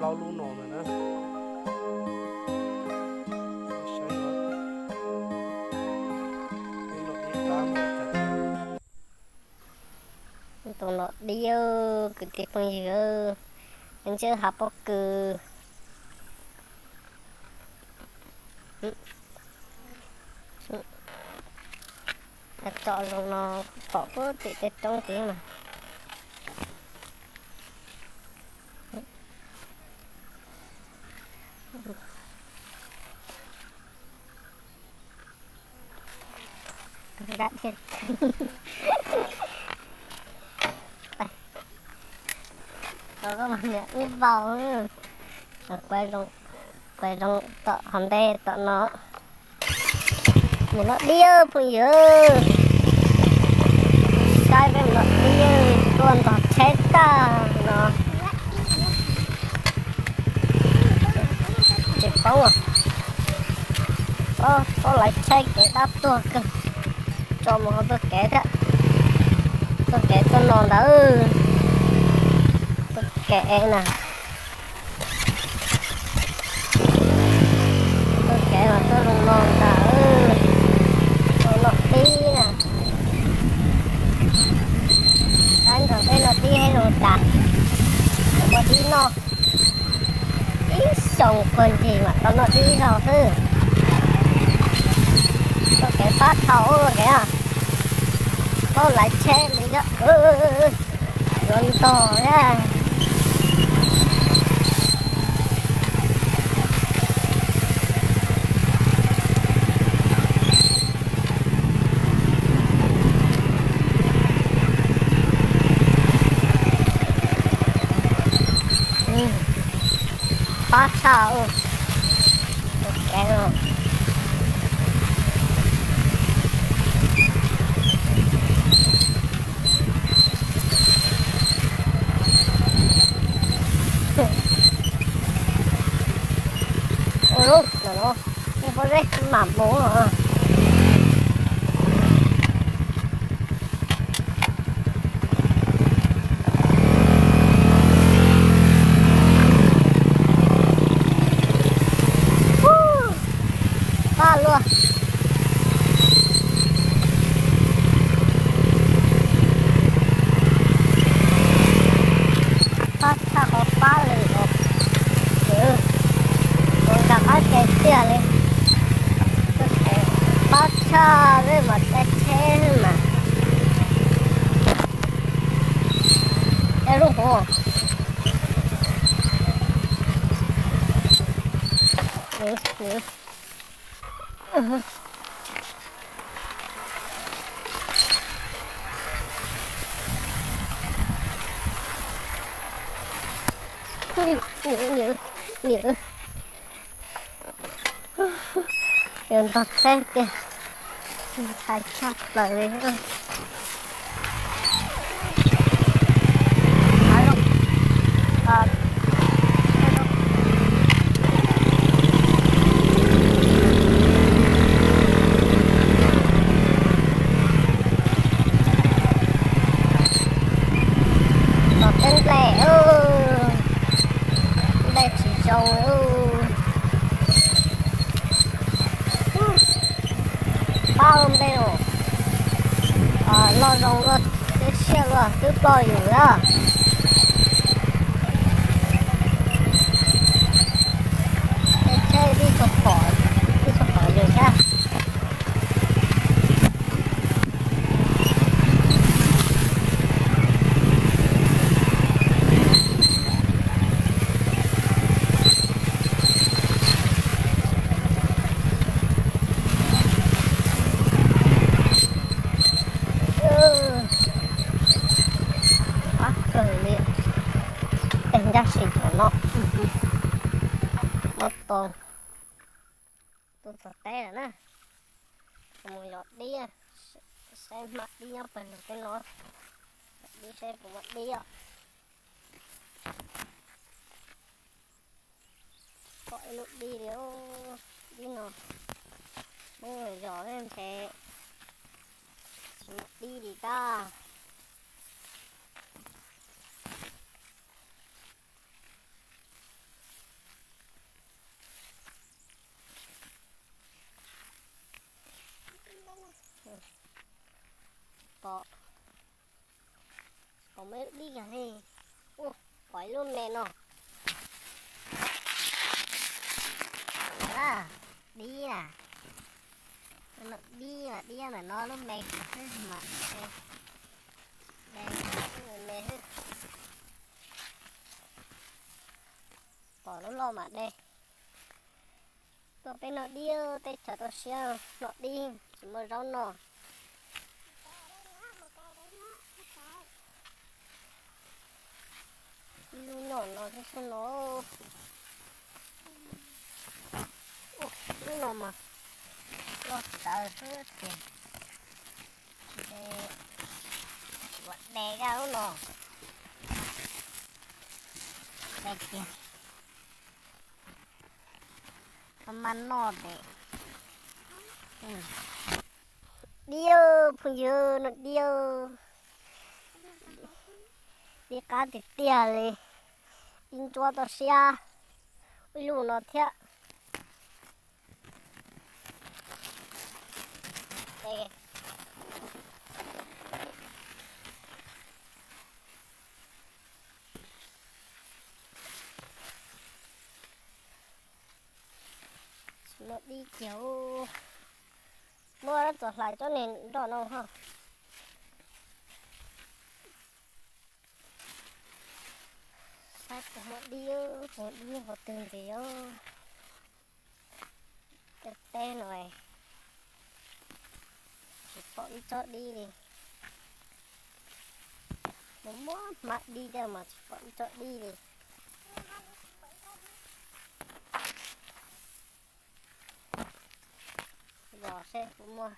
plaub lub no ntag na. Saib no, ib no ib qab mus tag. Tus no dib, kwv tij phooj ywg, ntsej hav pob kws. Tsom zoo no pom puag tim tej roob tid mas. Ib vau, kuav zoo tom hauv ntej tom no. Mus lom dib phooj ywg, saib peb mus lom dib tuaj ntog tsheb tag no. Tsis paub, paub lawv tsheb kev dab tuag kawg, tso mus hauv tuaj kev thiab. Tuaj kev tuaj no ntawd, tuaj kev na. Tuaj kev los tuaj zoo no ntag, zoo no tib na. Tab nrog peb no tib zoo tas, ua dib noj ib xyoos puag ncig mam tau noj dib zog xwb. Tuaj kev pab thaum ua kev, paub lawv tsheb li yuav ntog thiab. Pab tshaj ua kev no. Ua lub no, pob zeb mam mus. Pab luaj. Pab tshaj qhov pab li os. Ua cas qab ces tiag li. Pab tshaj peb mam caij tsheb mas. Caij lub hauv. Yus ntog tsheb tiag, ntshai tshaj plaws li. Los tej nplej, nplej tsis zoo. Pab nplej no, loj zoo luaj, siab siab luaj twb ploj yus lawm. Tsheb tib tug pom, tib tug pom yus thiab. Qab kawg li. Tes ncaj sim tom no. Muab tau tus txog teb lawm na. Mus yos dib, saib hma dib nyob pawg lug tej no. Dib saib puas muaj dib os. Pom ib lub dib li, dib no. Muab yos ntshe tsis muaj dib li tab. Muaj ib lub dib kiag li. Ua, pom ib lub me no. A, dib na. Dib, dib ntawm no lub me xwb mas. De, de, me xwb. Pom lub loj mas de. Tuaj peb noj dib, teb chaws toj siab noj dib tsis muaj zaub noj. Ib lub noj no xwb xwb no. Lub no mas loj tawv xwb ces, ua de koj lub no. De kiag. Maj maj noj de. Dib, phooj ywg, noj dib. Dib qab tiag tiag li. Dib ntsuab toj siab. Ib lub no thiab. Tsis muaj dib kiag. Muaj txom hlais cov niag nroj no ho. Saib puas muaj dib, puas muaj dib qhov twg ntxiv os. Tej teb no tsis pom ib tsob dib li. Muaj muaj hmab dib thiab mas tsis pom ib tsob dib li. Los seb puas muaj,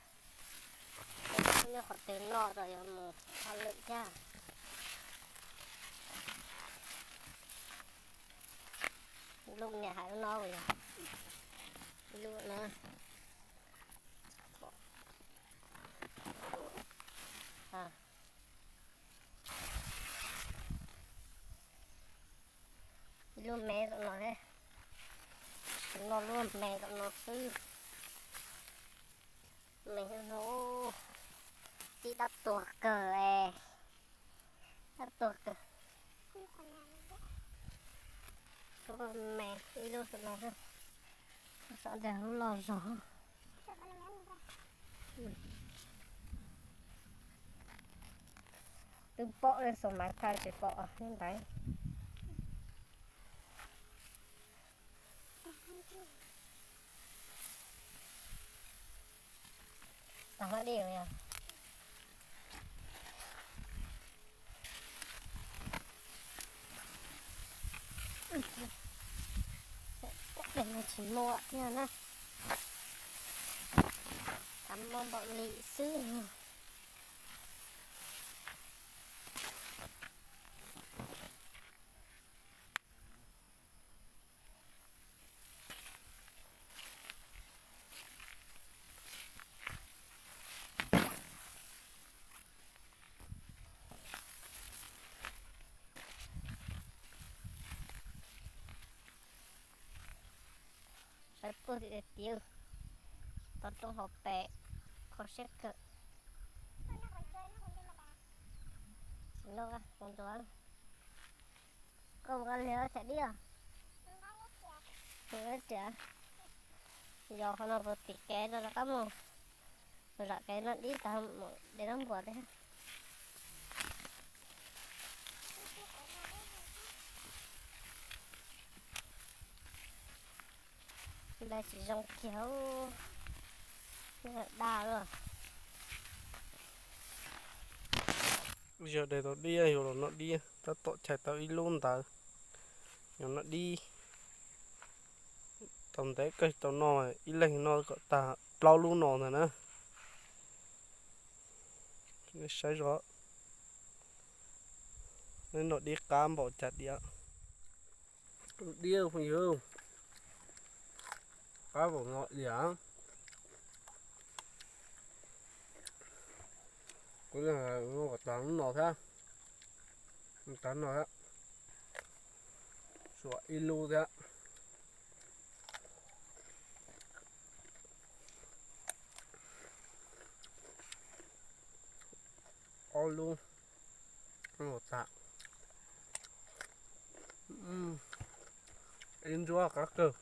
nyob qhov twg noj los yuav mus hauj lwm thiab. Lub niag hais lub no, lub no. Ib lub me tom no thiab. Tus no lub me tom no xwb. Me no, tib dab tuag kawg, dab tuag kawg. Lub me, ib lub tom no, xav tias lub loj zog. Twb pom li xus mas thaij tsis pom li ntawd. Tag hmab dib yog. Tsis muaj thiab na. Tag hmab npaum li xwb. Saib puag tim tiav, tau roob hauv pes, kho siab kawg. Tsis noj, koj mus nqa li chav dib os. Yog qhov no puas tim kev rau rov qab mus, zam kev noj dib tag mus de noj npuas thiab. Nplai tsis zoo kiag, dag luaj. Yog de tau dib yuav los noj dib, tab tom chais tau ib lub ntawd, yog noj dib. Tau ntev kawg tau noj, ib leeg noj kom tag plaub lub no ntag na. Nej saib zog, nej noj dib qab npaum cas tiag. Dib phooj ywg, qab npaum no tiag. Kuv noj kom tag lub no thiab, tag no thiab, tshuav ib lub thiab. Ob lub, ob lub tas. Ib ntsuab qab kawg.